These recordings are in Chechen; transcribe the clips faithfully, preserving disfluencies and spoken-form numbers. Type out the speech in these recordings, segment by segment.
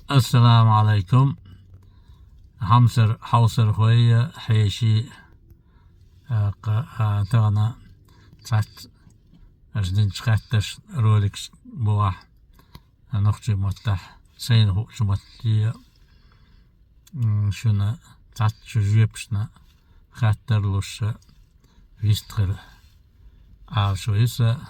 Ассаламу Ӏалайкум. Хьамсара хьовсархой, хьеший, а, кха-, а, тахана цхьацца аша динчу хаттарш роликаш бохахь, а, нохчийн маттахь сайна хуучу матте, м, шуна цхьацца шун жоьпашна хаттар луш вистхила. Ӏалашо ю сан,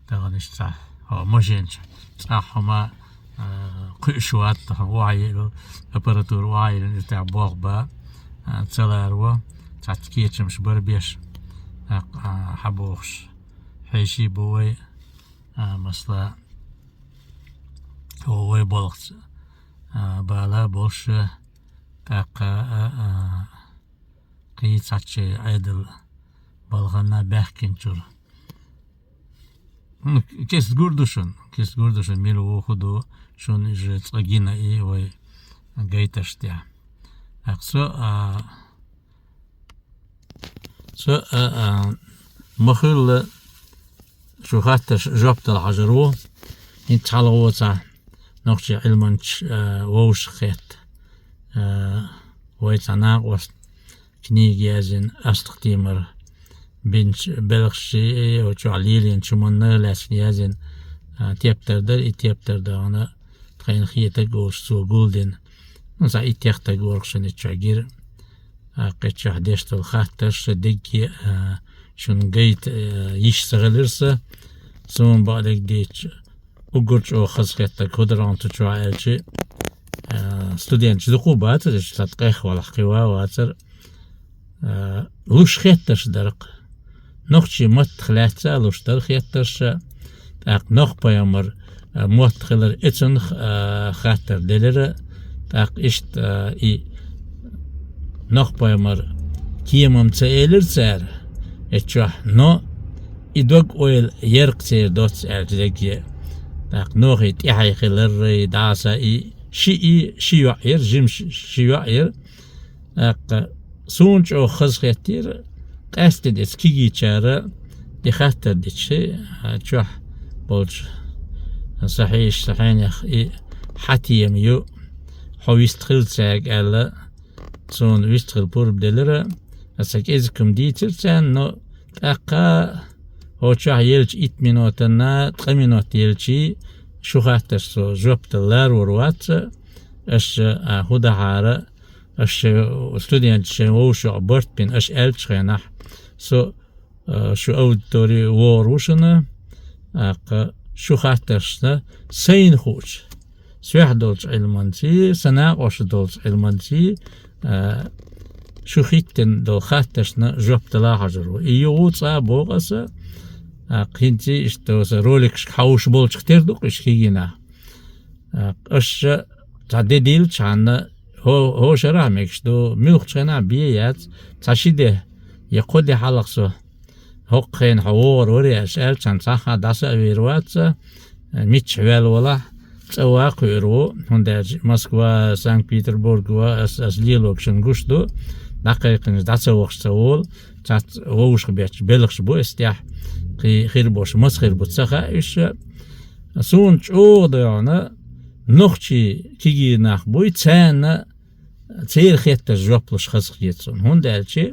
тахана иштта цхьа, хьо машенчу цӀахь хӀума, а, кхуьуш вац, тахана охьайилла, аппаратура охьайиллина, и тӀехь болх бан, а, ца ларо, цхьацца кечамаш бара беш, а, а, хьабохуш, хьеший бу вай, а, масала, хӀо вай болхаца, а, бала болуш, тӀаккха, а, а, кхин цхьацца Ӏедал балхана баьхкинчура. Ну, кест гур ду шуна, кест гур ду шуна, мила ву хӀун ду, шуна иза цкъа гина и вай гайтарш тӀехь. ТӀаккха со, а, со, а, а, ма-хуьллу шун хаттарш жоп дала хьажар ву. ХӀинца хьалха цхьа нохчийн Ӏилманча, а, вовшахкхетта, а, вай цхьа накъост книга язйина, Астахтемар бинчу белхашчий, оцу чохь лелийначу хӀуманна лаьцна язйина, а, тептар дара, и тептар дахана тхайна хетарг а волуш цо гулдина. Ну, цхьа итт-итт стаг вара шуна и чохь гира. А, кхечохь деш долу хаттарш дегге, а, шуна гайта, а, йиш ца хилира сан. Суна бакъдерг дийцча, уггар чӀогӀа хазахеттарг хӀун дара хьуна цу чохь аьлча, а, студенташ дукха бацара, иштта цхьа ткъех валахь кхин ван вацара. А, луш хеттарш дара-кх. Нохчийн маттах лаьцна а луш дара хеттарш, тӀаккха Нохь-пайхамар, а, мотт хилар, и цунах, а, хаттар делира, тӀаккха иштта, а, и Нохь-пайхамар кемам ца элира цара, и чохь, но и дог-ойла яркъа церан доцца аьлча дегге. ТӀаккха Нохьий тӀаьхье хилар, и дӀаса и ши и, ши йоӀ яра, жима ши, ши йоӀ яра. ТӀаккха суна чӀогӀа хазахеттера, къаьсттина эца кегийчара и хаттар дича, а, чохь болчу сан хьеший, сан хьенех и хьан тема ю, хьо вистхила цаьрга аьлла, суна вистхила пурба делира, аса кӀезиг-м дийцира царна, но тӀаккха хӀокху чохь елча итт минотана, ткъа минот елчий, шун хаттарш со жоп дала ларо вац, аша, а, хӀун дахьара, аша студенташ шайн вовшах барт бина, аша аьллачу хенахь, со, а, шун аудитори вогӀур ву шуна, тӀаккха шун хаттаршна сайна хуучу, соьх долчу Ӏилманций, сан накъоша долчу Ӏилманций, а, шу хӀиттина долу хаттаршна жоп дала хьажар ву. И юха цкъа а боху аса, а, кхинций иштта аса роликашка хьовш болчух тера ду-кх уьш кегийнах. А, аша цхьа де дилчхьанна, хӀо-, хӀо шарахь мегаш ду, муьлххачу хенахь бен яц, цхьа ши де, я кхо де хьалха со хӀокху хенахь хьо вогӀур вара аьлла, аьллачхьана цхьахха дӀаса а вийр вац, миччахь ваьлла валахь, цӀа ван кхуьур ву, хӀунда аьлча Москва, Санкт-Петербург ван ас, ас лелорг шуна гуш ду, дӀакхайкхинчу дӀа ца вахча ца волу, цхьацца вовшах бетташ белхаш бу эс тӀехь, кхин хир болуш, маса хир бу ца хаьа уьш. Суна чӀогӀа доьгӀна, нохчий кегий нах буй, царна церан хеттарш жоп луш хазахета суна, хӀунда аьлча,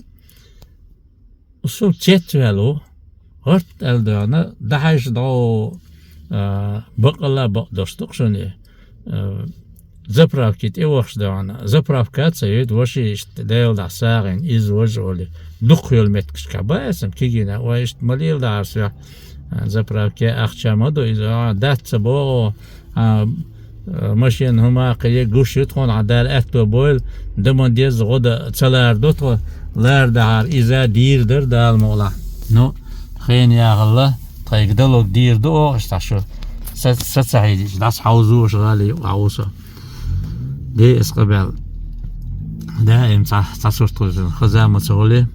со цецваьлла ву, гӀарт аьлла доьгӀна, дахьаш догӀу, а, бакъалла а бакъдош ду-кх шуна, а, заправке тӀевахаш доьгӀна, заправка а ца йойту, ваши иштта Делан дӀа сагӀина, иза важа олий, дукха йолу меттигашкахь баьсам кегийна, вай иштта ма лела дахьара соьх, а, заправке ахча ма ду иза, а, дац ца богӀу, а, машина хӀума кхин гуш ю тхуна, хьан Дала аьтто бойла, дан ма деза, гӀо дан ца лара ду тхо, лара дахьара иза дийр дара Дала мукъалахь. Ну, хен яхалла, тхайга далог дийр ду оха, иштта шу са, са ца хьийзича, дӀаса хьовзоша гӀали юкъахь ву со. Де эс къабаьлла. Даим цхьа, цхьа сурт хуьлу, хаза ма ца хуьлу.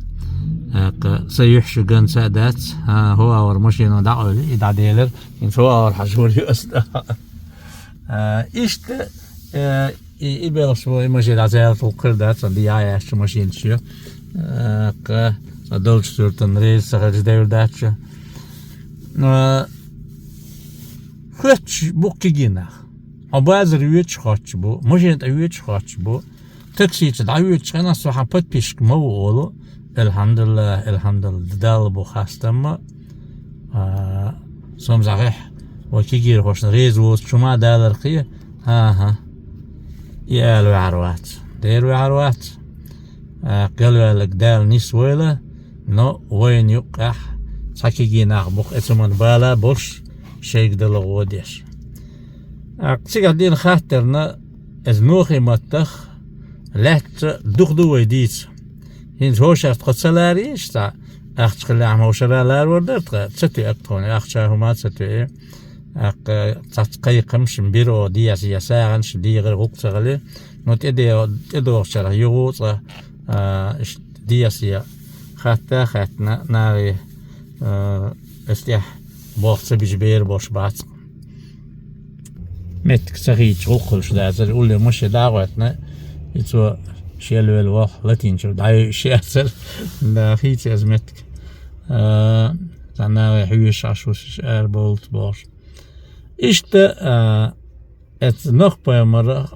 ТӀаккха са юьхь шу ганца а дац, а, хӀо а вара машина дӀакъевли, и дӀаделира, хӀинца хӀо а вара хьажа вара ю ас. А, иштта, э, и, и белхаш бу, и машина дӀазалийта гӀуллакх хир дац, сан дӀа яьшча машинаш ю. Э, кха, сан долчу суьртан реза ца хилча девр дац шу. Э, хоьттуш бу-кх кегий нах. Хьо базар воьдуш хоттуш бу, машен тӀа воьдуш хоттуш бу. Такси чу дӀавоьдуш хьо, со хьан подписчик ма ву олу. Элхьамдулиллах, элхьамдулиллах, Далла бу хастамма. А, со-м зӀагӀехь, вай кегийрхошна реза воцучу ма далар кхе. ХӀан-хӀа. И ала ваьхьар вац. Дера ваьхьар вац. А, галваьлларг Дала нисвойла, но вайна юккъехь цхьа кегий нах бу-кх, эцу ман бала болуш, шайга дала гӀо деш. А, цигахь дина хаттарна, эза нохий маттах лаьцна дукха ду вай дийца. ХӀинца хӀошаша тхо ца ларийша цхьа, ахча хиллехь ма хӀошара ларвар дара тхо, ца тоьа тхуна, ахча хӀума ца тоьа. ТӀаккха цхьацца кхайкхамаш бира оха деза, я сагӀанаш дегӀар гӀуллакх ца хили. Ну, тӀеде-, тӀедогӀучарах юха цкъа, а, иштта деза я хатта а хаьттина, нагӀе, а, эс тӀехь болх ца бижа бер болуш бац. Меттиг ца хийча гӀуллакх хуьлуш дацара, улле машен дӀа а гӀоьттина, и цо шел велла ваха латийначуьра дӀайойуш яцара. Да, хийца эза меттиг. А, цхьа нагӀе хьоьжуш Ӏаш ву ара бовлуц бохуш. Иштта, а, эцу нохпаймара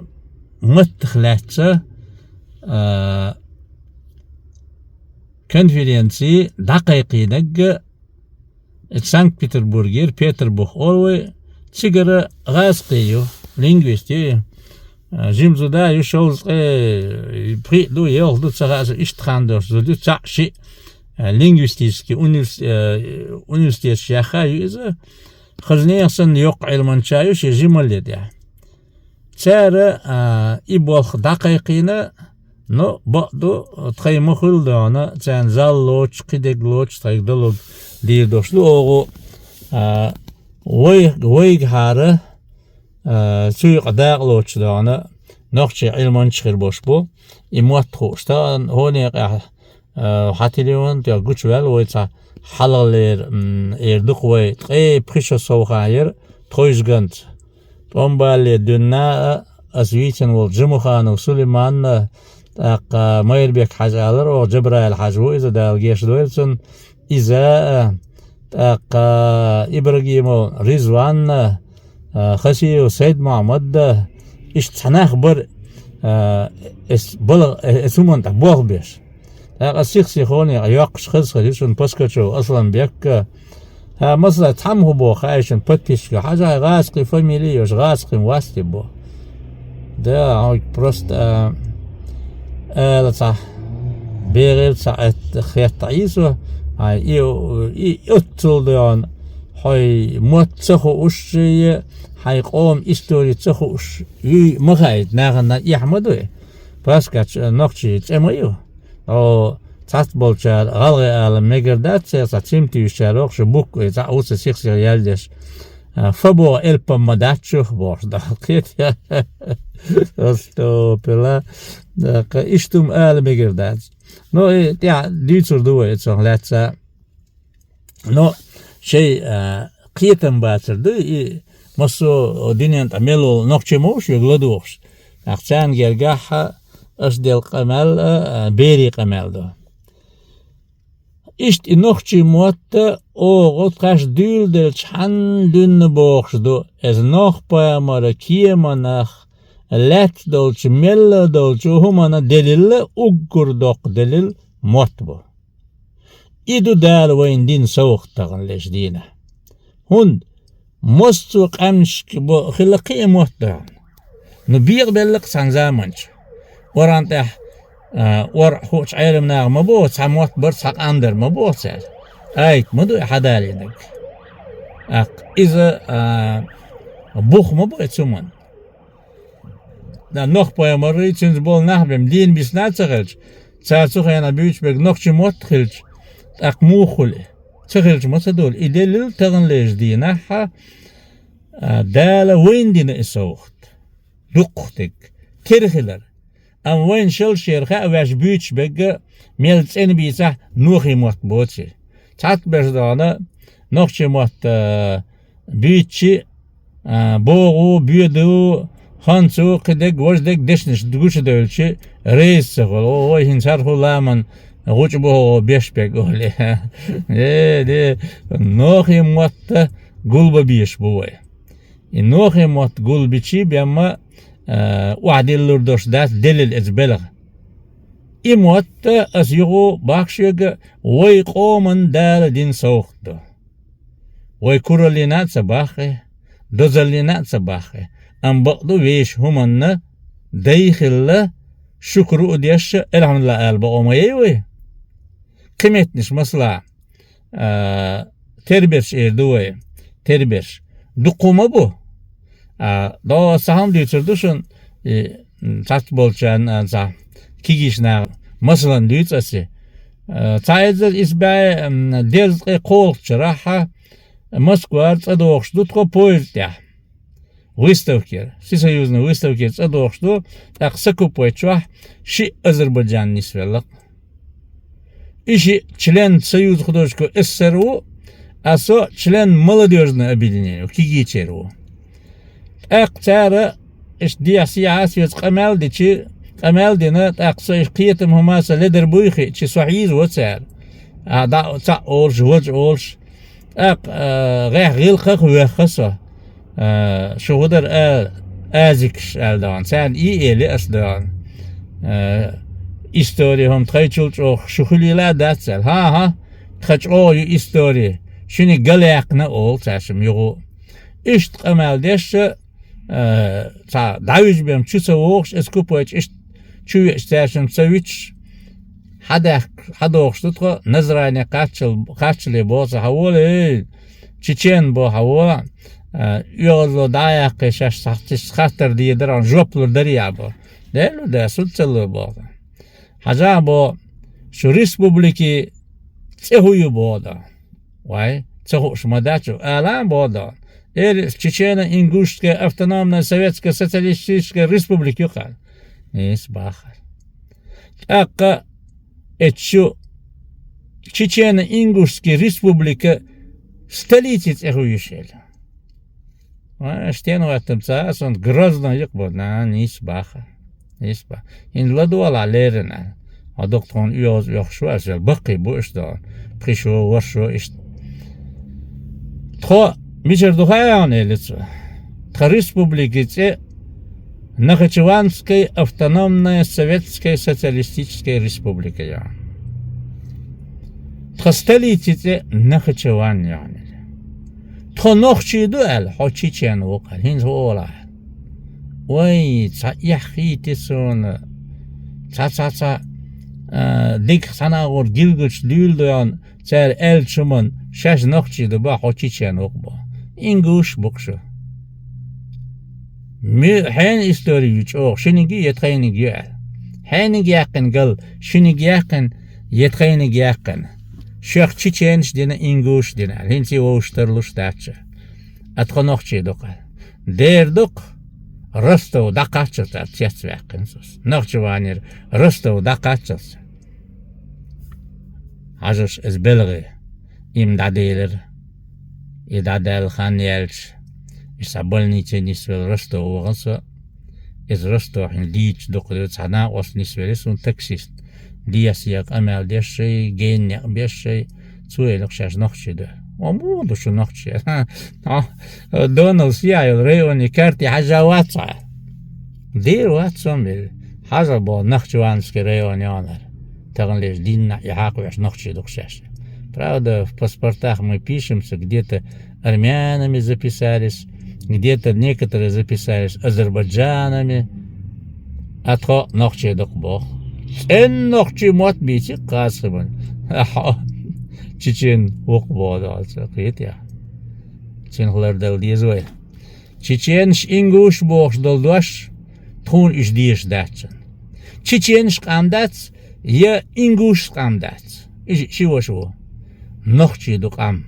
маттах лаьцна, а, конференций дӀакхайкхийнарг, эцу Санкт-Петербургера Петр Бух олу вай, цигара гӀазкхий ю, лингвист ю, а, жима зуда ю, шовзткъе пхиъ ду, ялх ду, ца хаьа, иштта хан долуш зуда ю, цхьаъ-шиъ, а, лингвистический универс-, а, университеташ яьхна ю иза, хаза нехан санна йоккха Ӏилманча ю шен жималле тӀехь. Цара, а, и болх дӀакхайкхийна, но бакъду, тхайн ма хуьлу дона, царна зал лоцуш, кхидерг лоцуш, тхайга далург дийр долуш ду оха, а, вай, вайгахьара, а, цу юкъа дакъа лоцуш дона, нохчий Ӏилманчаш хир болуш бу, и мотт хууш. Тахана хӀокху некъехь а, хьан телефон тӀехь гучуваьлла вай цхьа хьалхалера, м, эр ду-кх вай, ткъе пхи шо сов хан яра тхойжа ганца. ТӀом балале дуьнна а, ас вийцина волу Джумуханов Сулиманна, тӀаккха Майрбек-хьаьжа алара оха, Джабраил-хьаьжа ву иза, Дала гечдойла цунна, иза а, тӀаккха Ибрагимов Ризванна, а, Хасиев Сайд-Мухьаммадда, иштта цхьа нах бара, а, эс бала-, э, эцу ман тӀехь болх беш. ТӀаккха сих-сихонехь йоккхуш хаза хир ю шуна Паскачев Асланбек а. ХӀа, масала, цхьамма хӀун боху хаьий шуна подписчико, хьажахьа, гӀазкхи фамили йолуш, гӀазкхин вац те бо. Да, хьо просто, а, ала цхьа, бегӀийла цхьа хетта Ӏийсо, хьайн и, и оццул дойгӀана, хьайн мотт ца хууш, я хьайн къоман истори ца хууш, юй ма хаийта, нахана эхь ма дуй. Паскач, э, нохчий цӀе ма ю. О, цхьацца болчара гӀалгӀай ала мегар дац, церан цхьа цим туьйсучара боху, шу буква, и цхьаъ ву ца сих-сиха яздеш. А, фа боху элпам ма дац чух бохуш, да, кхета. Астопила. Да, кха, иштта хӀума ала мегар дац. Но и тӀаьхьа дуьйцур ду вай цунах лаьцна. Но шайн, а, кхетам бацар ду, и массо а дуьнен тӀа мел волу нохчий ма ву шуьга ладугӀуш. ТӀаккха царна гергахь а аш делла къамел а, а, берийн къамел ду. Иштта и нохчий мотт а оха тхаьш дуьйладелча хьанна дуьнна бохуш ду, эза нохпа мара кеманах лаьтта долчу, мелла долчу хӀуманна делилла уггар доккха делил мотт бу. И ду Дала вайна дина совгӀат тахана леш дийнахь. ХӀунда массо а къаьмнашка бо-, хила кхин а мотт дахьана. Ну, бекъабелла-кх цхьана заманчу. Оран тӀехь, а, ор хуучу Ӏелам наха ма боху, цхьа мотт бар, цхьа къам дара ма боху цара. Айта ма ду и хьадалийнарг. ТӀаккха иза, а, бух ма бу и цу ман. Да, Нохпа марий, цуьнца болу нах бен дийна бисна а ца хилча, цара цу хенахь буьйцуш берг нохчий мотт хилча, тӀаккха муха хуьлу и? Ца хилча, ма ца долу. И деллил тахана лежа дийнахь, а, Дала вайна дина и совгӀат. Дуккха стегга. Тера хилар. Амма вайна шал шера хаьа ваьш буьйцуш берг а мел цӀена бийцахь, нохий мотт боций. Цхьацца берш догӀана, нохчий мотт, а, буьйцучи, а, богӀу, боьду, ханцу, кхидерг, важдерг дешнаш гучудевлчи, реза ца хуьлу. О, вай хӀинца хӀара хӀу ламан гӀучу боху беш берг олий. Э, де, нохий мотта гулба беш бу вай. И Нохе мотт гулбичи бемма, а, охьадиллур дош дац делил эца белгӀа. И мотта ас югӀу бахшега вай къоман Дала дин совгӀат ду. Вай кураллина а ца баххе, дозаллина а ца баххе, ам бакъду веш хӀуманна дай хилла, шукру а деш, элхьамдулла ала бакъо ма яй вай. Кхиметтнаш масала, а, терберш эр ду вай, терберш. Дукху ма бу. А, до сахьам дуьйцур ду шун, и, м, цац болчан, а, ца, кигиш нах, масалан, дуьйцу аси. А, ца эзар ис бай, м, дезткъе кхолхча рахьа, Москвар цӀа дохуш ду тхо поезд тӀехь. Выставкера, всесоюзный выставкера цӀа дохуш ду, тӀаккха сакупвайчохь ши Азербайджан нисвеллакх. И ши член Союза художников С С С Р ву, а со член молодёжного объединения, кигичер ву. ТӀаккха цара иштта дехьа-сехьа соьца къамел дичи, къамел дина, тӀаккха со иштта кхетам хӀума сан ледар буй хиъчи, со хьийза во цара. А, дӀа цхьаъ олуш, важа олуш. ТӀаккха, а, гӀехь гӀилкхах вехха со. А, шу хӀу дара, а, азикаш аьлла догӀна. Царна и эли ас догӀна. А, истори хӀума тхайчул чӀогӀа шу хуьлийла а дац аьлла. ХӀан-хӀа, тхан чӀогӀа ю истори. Шуьниг галаьккхина олу цаьршим югӀу. Иштта къамел деш, а, цхьа дӀавижа бен чу ца вогӀуш, эс купойчу иштта чу веача цаьршим ца вуьтуш, хьадаьхк-, хьадохуш ду тхо, Назране кхаччал-, кхаччале боху ца хьавола, эй, чечен боху хьаво, а, оьгӀазло дӀа а яьккхи, шаьш схьа-, хаттар дийр дара, жоп лур дарий а бо. Делу да, сунца ца лур боху. Хьажахь бо, шу республики цӀе хӀу ю боху дан. Вай, ца хууш ма дац шу, ала а боху дан. Эр Чечено-Ингушская автономная советская социалистическая республика ю кхана. Нийса бахар. ТӀаккха эцу шу Чечено-Ингушский республика столицей цӀе хӀу ю шела. Ва, стен ваттам ца, сон Грозно юкъа бо, на, нийса баха. Нийса баха. ХӀинца ладогӀалахь леррина. Хьо дукха тхуна оьгӀаз оьхуш ву аса, баккхий бу иштта. Пхи шо, ворхӀ шо иштта. Тхо мичара ду хаьий хьуна, элира цо? Тхан республикан цӀе Нахичеванская автономная советская социалистическая республика ю. Тхан столицан цӀе Нахичеван ю. Тхо нохчий ду аьлла, хьо чечен ву-кх аьлла, хӀинца хӀу олахь. Вай, цхьа эхь хийти суна, цхьа-цхьа-цхьа, а, дика цхьана агӀор гилгачу дуьйла ду йоӀна, цара аьллачу хӀуманна шаьш нохчий ду боху, хьо чечен ву-кх боху. Ингуш бу-кх шу. Ми-, хьенан истори ю чӀогӀа, шуьниг ю я тхайниг ю аьлла. Хьениг яьккхина гал, шуьниг яьккхина я тхайниг яьккхина. Шех чеченаш дина, ингуш дина аьлла, хӀинца и вовшах тарлуш дац ша. А тхо нохчий ду-кх аьлла. Дера ду-кх, Ростов дӀакхаччалц аьлла, цец ваьккхина цо. Нахчеванера Ростов дӀакхаччалц. Хьажаш иза белгӀе, и-м дӀаделира. И дӀадаьлла хан яьлча, иза цхьа больнице нисвелла Ростов вахана со. Иза Ростов хьуна дийцича дукха ду, цхьа накъост нисвелла суна таксист. Дехьа-сехьа къамел деш шай, генна некъ беш шай, цо элира шаьш нохчий ду. Ва муха ду шу нохчий? Хьо, Донал сехьа йолу районан карте хьажа вац хьо? Дера вац со-м, элира. Хьажа боху Нахчеванский район йоӀанара. Тахана леш дийнахь и хьакхавеш нохчий ду-кх шаьш. Правда, в паспортах мы пишемся, где-то армянами записались, где-то некоторые записались азербайджанами. А тхо нохчий ду-кх боху. ЦӀена нохчий мотт бийци-кх кхазахиман. Ахьа, чечен ву-кх боху долу ца кхетий. Цуьнах лардала деза вай. Чеченаш, ингуш бохуш долу дош тхуна уьш дезаш дац шуна. Чеченаш къам дац, я ингушаш къам дац. Иза ши ваша ву. Нохчий ду къам.